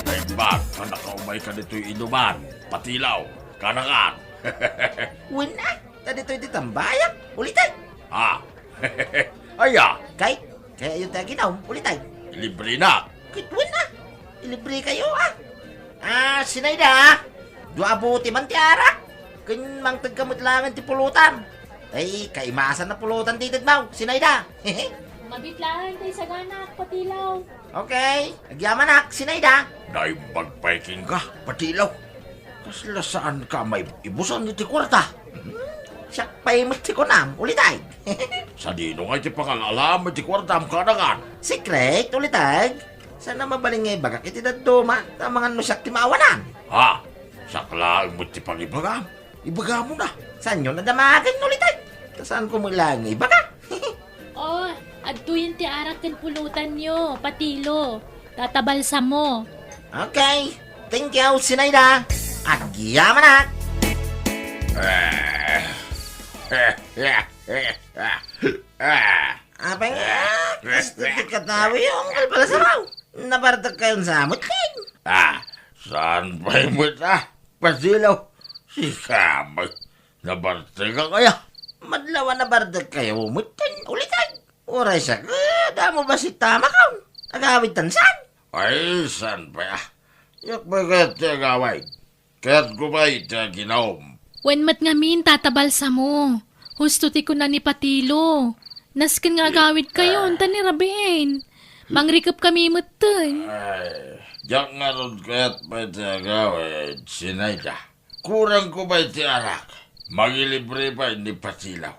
Naimbag ta nakaumay ka ditoy inuman, Patilaw, kanakan. Wen a, ta ditoy ti tambayak, uliten. Ha? Aya? Kay, kay ayon ti aginum, uliten. Ilibre na. Ket wen a, ilibre kayo, a. Ah, Sinaida, dua a bote man ti arak. Ken mangtegka met laengen ti pulutan. Ay, kaimasan a pulutan ti itedmo, Sinaida. Mabiit laeng ti isaganak, Patilaw. Okay, agyamanak, Sinaida. Naimbag pay kenka, Patilaw. Kasla saanka maibusan iti kuarta. Siak pay met ti kunam, uliten. Sadino ngay ti pangal-alam iti kuartam, kanakan? Secret, uliten. Saan a mabalin nga ibagak iti dadduma, ta amangan no siak ti maawanan. Ha? Siak laeng met ti pangibagam. Ibagamon a. Saanyo a damagen, uliten. Ta saanko met laeng nga ibaga. Oh, adtoyen ti arak ken pulutanyo, Patilo. Tata Balsamo. Okay. Thank you, Sinaida. Agyamanak. Apay nga, kasta ti katawi, Uncle Balsamo. Nabartek kayon sa met, Ken? Ah, saan pay met a, Patilo? Sika met. Nabartek ka kaya? Madlaw a nabartek kayo met, Ken, uliten. Uray siak, eh, damo bassit ti amakon. Agawid tan saan? Ay, saan pay a? Siak pay kayat ti agawid. Kayatko pay ti aginum. Wen met ngamin, Tata Balsamo. Husto ti kuna ni Patilo. Nasken nga agawid kayon, ta ni rabiin. Mangrikep kami metten. Ay, diak ngarud kayat pay ti agawid, Sinaida. Kurangko pay ti arak. Mangilibre pay ni Patilaw.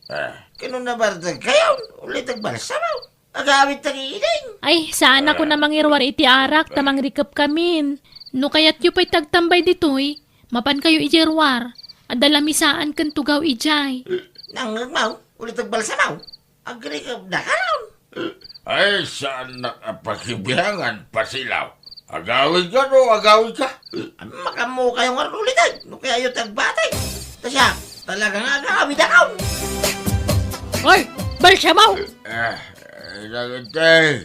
Ah. Kano nabartag kayon, ulit agbalsamo. Agawid ta ni Inang. Ay, saan ako na mangiruar iti arak ta mangrikep kamin. No kayatyo pay ti agtambay ditoy, mapan kayo iti ruar. Adda lamisaan ken tugaw idiay. Nangngegmo, ulit agbalsamo. Agrikep da karon. Ay, saannak a pakibiangan, Pasilaw. Agawid ka no agawid ka? Makaammo kayo nga ulit ay, no kayatyo ti agbatay. Ta siak, talaga nga agawid ako. Hoy, balsamo! Ah, ay, nagantay.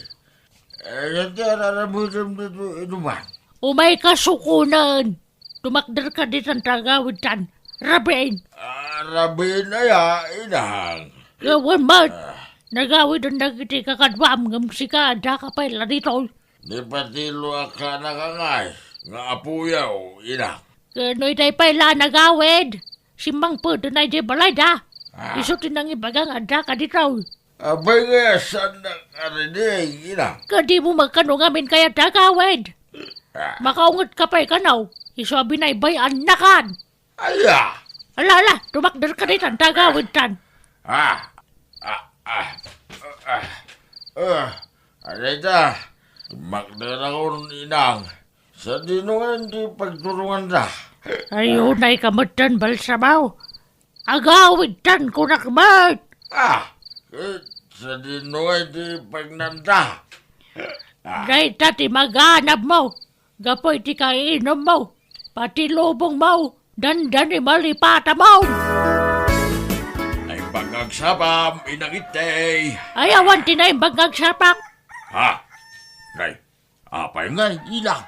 Ay, nagantay, araramidem dito, inuman. Umay ka sukunen. Tumakder ka ditan ta agawidtan. Rabiin. Ah, rabiin aya, inang. Wen met. Ah. Nagawiden dagiti kakaduam ngem sika, adda ka pay la ditoy. Ni Patilo a kanakangay nga apoyo, inang. Ken no itay pay la nagawid, simmangpet na idiay balayda. Ah. Isu ti nangibaga nga adda ka ditoy. Apay nga saannak a rinig, inang? Kadi mo magkano ngamin kayat ti agawid? Ah. Makaunget ka pay kano, isu a binaybay-annakan. Aya! Ala, ala, tumakder ka ditan ta agawidtan. Ah, ah, ah, ah, ah, ah, adayta, tumakderakon, inang. Sadino nga iti pagturonganda? Ay, unay ka metten, balsamo. Agawidtan, kunak met. Ah, eh, sadino nga iti pagnanda? Ah. Dayta ti maganabmo. Gapu iti kaiinummo, pati lubongmo, dandani malipatamon. Naimbag nga agsapam, inang Itay. Ay, awan ti naimbag nga agsapak. Ha? Nay, apay ngay, inang?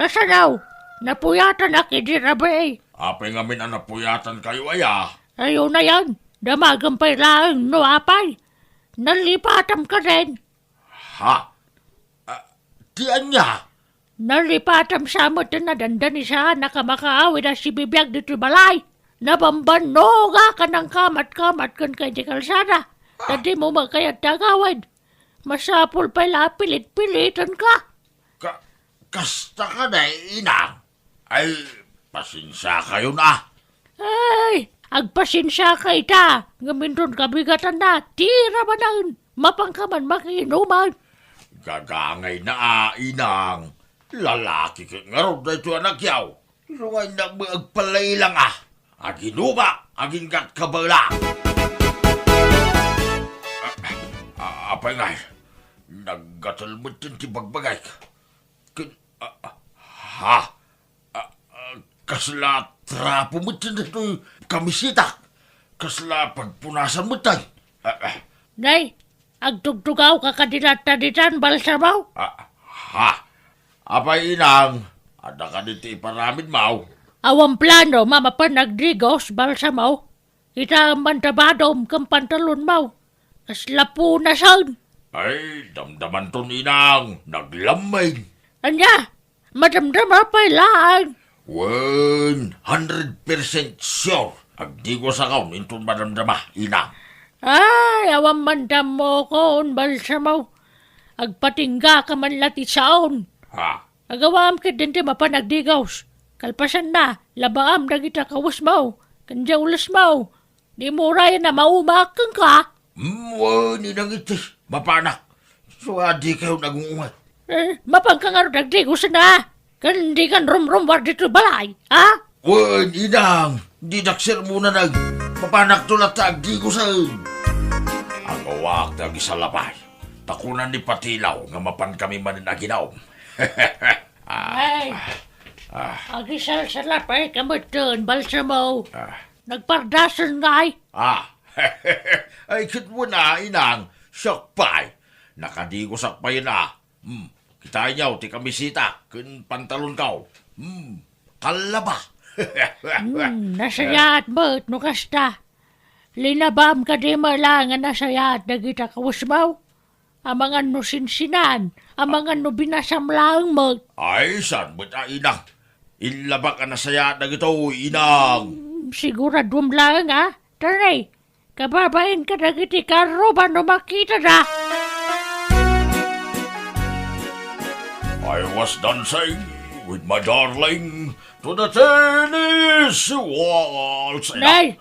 Kasano? Napuyatanak idi rabii. Apay ngamin a napuyatan kayo aya? Ay, unayen, damagem pay laeng no apay. Nalipatam ka din. Ha? Ah, ti ania? Nalipatam sa met ti nadandanisaanak a makaawid a sibibiag ditoy balay. Nabambannoga ka nangkamat-kamat kenka iti kalsada. Ah. Ta dimo kayat ti agawid. Masapul pay la a pilit-piliten ka. Ka-, kasta ka na, inang? Ay, pasensiakayon a. Ay, agpasensiaka ita, ngem inton kabigatanna, tira manen, mapanka man makiinuman. Gagangayna a, inang. Lalaki ket ngarud daytoy a nagyaw. Isu nga innak met agpalailang a. Aginuma, aginggat kabala. Ah, ah, apay ngay, naggatel met ti bagbagayk. Ken, ah, ah, ha? Ah, ah, kasla trapo met daytoy kamiseta. Kasla pagpunasan met tay. Ah, ah. Nay, agtugtugawka kadi latta ditan, balsamo? Ah, ha? Apay, inang, adda kadi ti iparamidmo? Awan plano, mamapan agdigos, balsamo? Kitaem man ta badom ken pantalonmo. Kasla punasen. Ay, damdamanton, inang, naglamming. Ania? Madamdama pay laeng. Wen, hundred percent sure. Agdigosakon inton madamdama, inang. Ay, awan man dammokon, balsamo. Agpatinggaka man la ti saon. Ha? Agawam ketdin ti mapan agdigos. Kalpasanna, labaam dagiti kawesmo, ken diay ulesmo. Dimo urayen a maumaak kenka. Mm, wen, inang Itay, mapanak. Isu a dikayon agung-unget. Eh, mapanka ngarud agdigosen a. Ken dikan rumrummuar ditoy balay, ha? Wen, inang, dinak sermonanen. Mapanakto latta agdigosen. Agawak ti agisalapay. Ta kuna ni Patilaw nga mapankami manen aginom. Ah, ay, ah, ah. Agisalsalapay ka metten, balsamo. Ah. Nagpardasen ngay? Ah. Ay, ket wen a, inang, siak pay. Nakadigosak pay a. Hmm, kitaenyo ti kamiseta ken pantalonko. Hmm, kallaba. Hmm, nasayaat met no kasta. Linabam kadi met la nga nasayaat dagiti kawesmo? Amangan no sinsinan, amangan no binasam laeng met. Ay, saan met a, inang? Inlabak a nasayaat dagitoy, inang. Hmm, siguraduem laeng a. Tara, kababain kadagiti karruba no makitada. I was dancing with my darling To the tennis walls. Nay,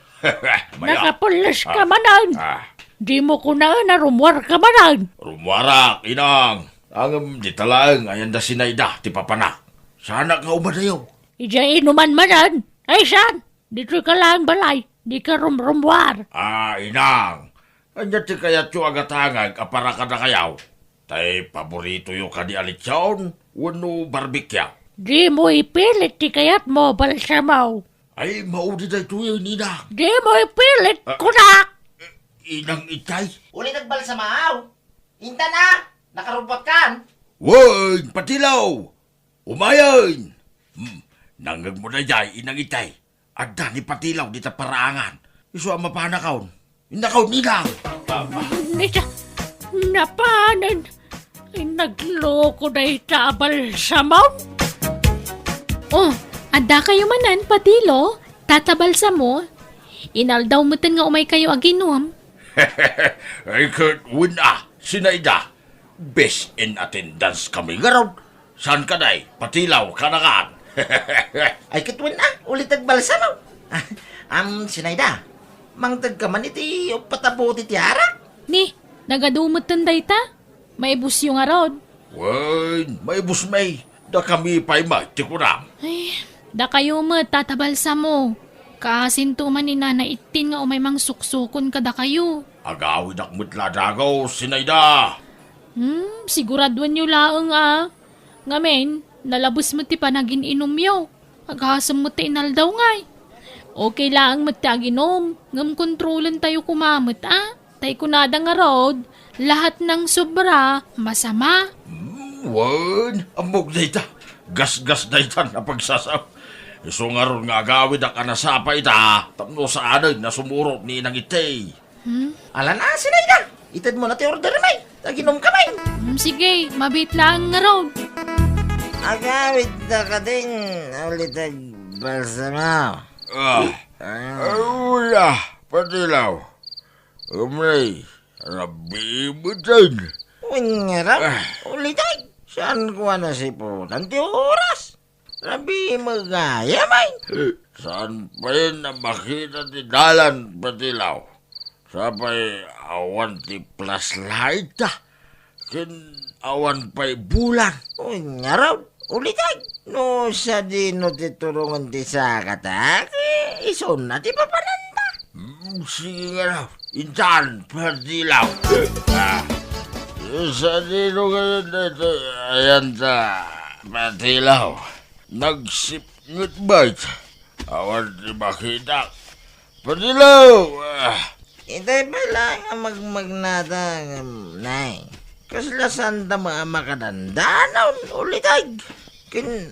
Maya. Nakapulles ka Ah. manen. Ah. Dimo kunaen a rummuar ka manen. Rummuarak, inang. Ngem dita laeng a yanda Sinaida ti papanak. Saanak nga umadayo. Idiay inuman manen. Ay, saan? Ditoy ka laeng balay. Dika rumrummuar. Ah, inang. Ania ti kayatyo a gatangek a para kadakayo? Tay paboritoyo kadi a lechon wenno barbecue? Dimo ipilit ti kayatmo, Balsamo. Ay, maudi daytoyen, inang. Dimo ipilit, Ah. kunak! Inang Itay? Uli nagbalsamaw. Intan a, nakarubot kan. Wen, Patilaw! Umayen! Hmm, nangngegmo daydiay, Inang Itay. Adda ni Patilaw dita paraangan. Isu a mapanakon. Innakon, inang! Ita, napanen. Ay, nagloko dayta a Balsamo. Oh, adda kayo manen, Patilo, Tata Balsamo. Inaldaw meten nga umay kayo aginom. Ay, ket wen a, Sinaida. Best in attendance kami ngarud. Saan ka, day? Patilaw, kanakan. Ay, ket wen a, uli ti agbalsamo. Am, Sinaida, mangted ka man iti uppat a bote ti arak? Ni, nagadu meten dayta? Maibusyo ngarud. Wen, maibus, may. Dakami pay met ti kunam. Ay, dakayo met, Tata Balsamo. Kaasinto man ni Nana Ittin nga umay mangsuksukon kadakayo. Agawidak met la dagus, Sinaida. Hmm, siguraduenyo laeng a. Ngamin, nalabes met ti panagin-inumyo. Agasem met ti inaldaw ngay. Okay laeng met ti aginom, ngem kontrolentayo koma met a. Tay kunada ngarud, lahat ng sobra, masama. Hmm, wen, ammok dayta. Gasgas daytan a pagsasao. Isu ngarud nga agawidak a nasapa ita, tapno saanen a sumurot ni Inang Itay. Hmm? Ala na, Sinaida. Itedmo na ti order, may. Aginom ka, may. Hmm, sige, mabiit laeng ngarud. Agawid na kading, uli ti agbalsamo. Ah, Ah. Ay, wala, Patilaw. Umay, rabii meten. Wen ngarud, Ah. Uli ti, saan ko a nasiputan ti oras? Rabii met gayam, ay. Saan pay a makita ti dalan, Patilaw? Sapay awan ti flashlight, ah. Ken awan pay bulan. Uy, ngarud, uli ti, no sadino ti turongen ti sakata, ket isuna ti papananta. Mm, sige ngarud, intan, Patilaw. Ah, sadino ngamin daytoy ayanta, Patilaw? Nagsipnget met. Awan ti makitak. Patilaw! Ah. Itay pay laeng a magmagnata, nay. Kasla saanta met a makadandanon, uli ti. Ken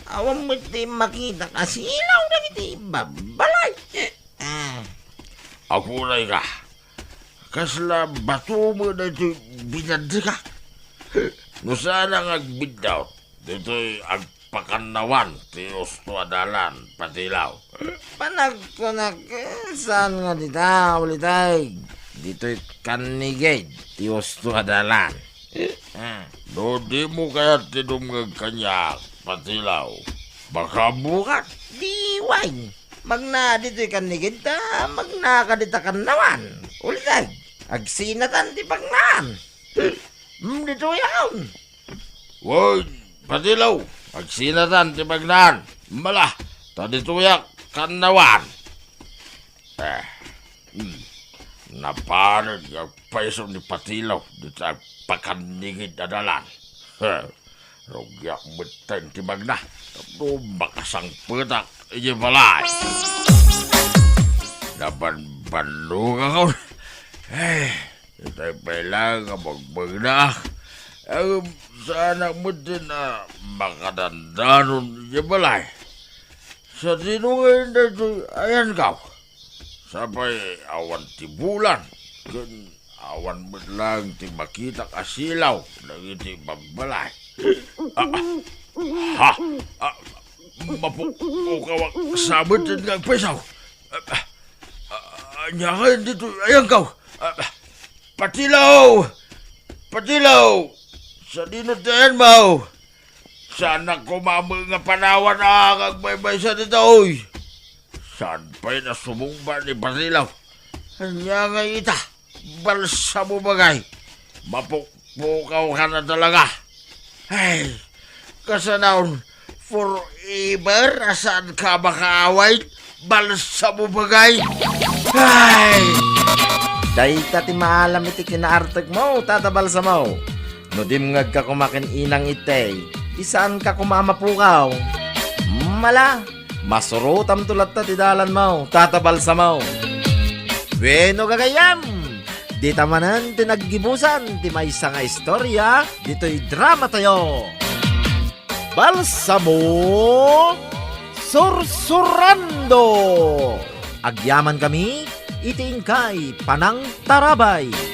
awan met ti makitak a silaw dagiti babbalay. Ah. Aguray ka. Kasla bato met daytoy binaddekak. No saanak nga agbiddut, ditoy agpakannawan ti usto a dalan, Patilaw. Panagkunak, eh, saan nga dita, uli ti? Ditoy kannigid ti usto a dalan. Ah. No dimo kayat ti dumngeg kaniak, Patilaw, makaammokan. Di wen. Magna ditoy kannigid ta, magnaka dita kannawan. Uli ti, agsinatan ti pagnaan. Hmm, ditoy akon. Wen, Patilaw, agsinatan ti pagnaan. Mala, ta ditoyak kannawan. Eh, hmm, napanen nga agpayso ni Patilaw dita agpakannigid a dalan. Heh, rugiak metten ti magna tapno makasangpetak idiay balay. Nabanbannogakon. Eh, itay pay laeng a magmagnaak. Ngem saanak metten a makadandanon idiay balay. Sadino ngamin daytoy ayanko? Sapay awan ti bulan, ken awan met laeng ti makitak a silaw dagiti babbalay. Ah, ah, ha? Ah, mapukpukawak sa metten nga agpayso. Ah, ah, ania ngamin ditoy ayanko? Ah, Patilaw! Patilaw! Sadino ti ayanmo? Saan na kumame nga panawan a nga agbaybaysa ditoy? Saan pay nasumungba ni Barilaw? Ania nga ita? Balsamo bagay. Mapukpukaw ka na talaga. Ay, kasanaon, forever a saan ka makaaway? Balsamo bagay. Ay! Dayta ti maalam iti kinaartekmo, Tata Balsamo. No dimngegka koma ken Inang Itey, ti saanka koma a mapukaw. Mala, masurotamto latta ti dalanmo, Tata Balsamo. Bueno, gagayyem, dita manen ti naggibusan ti maysa nga istorya ditoy dramatayo. Balsamo Sursurando. Agyamankami iti inkay panangtarabay.